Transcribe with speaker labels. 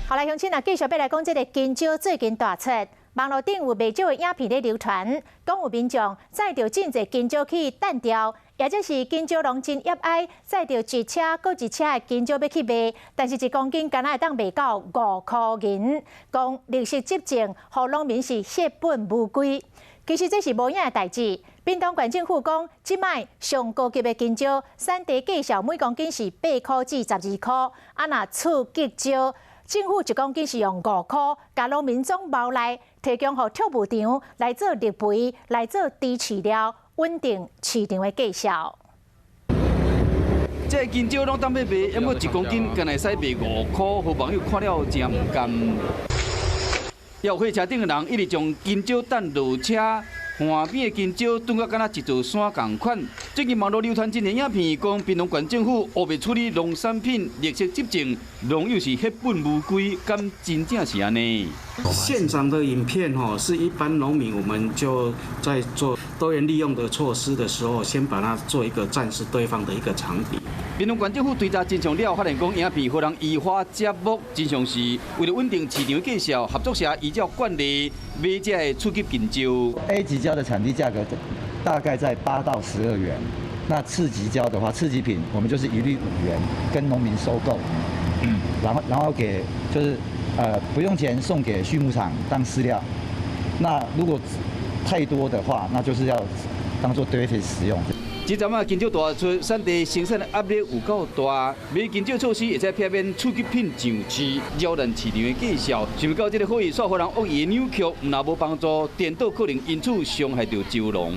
Speaker 1: 好來，鄉親啊，繼續欲來講這个香蕉最近大出，網路頂有袂少的影片咧流傳，講有民眾載著真濟香蕉去擲掉，抑者是香蕉農真揶哀，載著一車閣一車的香蕉欲去賣，但是一公斤敢若會當賣到5箍銀，講綠色執政，予農民是血本無歸。其實這是無影的代誌。屏東縣政府講，這擺上高級的香蕉，產地價數每公斤是8箍至12箍，啊若次級蕉，政府一公斤是用5箍，共農民總包來提供予畜牧場來做綠肥，來做豬飼料，穩定市場的價數。
Speaker 2: 這个香蕉攏當欲賣，毋過一公斤敢若會使賣5箍，予網友看了真毋甘。猶有貨車頂的人一直將香蕉擲落車，岸邊的香蕉頓甲敢若一座山仝款。最近網路流傳真濟影片，講屏東縣政府烏白處理農產品綠色執政，農友是血本無歸，敢真正是按呢？
Speaker 3: 現場的影片吼，是一般農民，我們就在做多元利用的措施的時候，先把它做一個暫時堆放的一個場地。
Speaker 2: 屏東縣政府追查真相了，發現講影片予人移花接木，真相是為了穩定市場價數，合作社依照慣例買這个次級香蕉。
Speaker 4: A 級蕉的產地價格大概在8到12元，那次級蕉的話，次級品我們就是一律5元跟農民收購，然後給就是不用錢送給畜牧場當飼料。那如果太多的話，那就是要當做堆肥使用。
Speaker 2: 這陣仔香蕉大出，產地生產的壓力有夠大，買香蕉措施會使避免次級品上市，擾亂市場的價數。想袂到這个好意煞予人惡意扭曲，毋但無幫助，顛倒可能因此傷害著蕉農。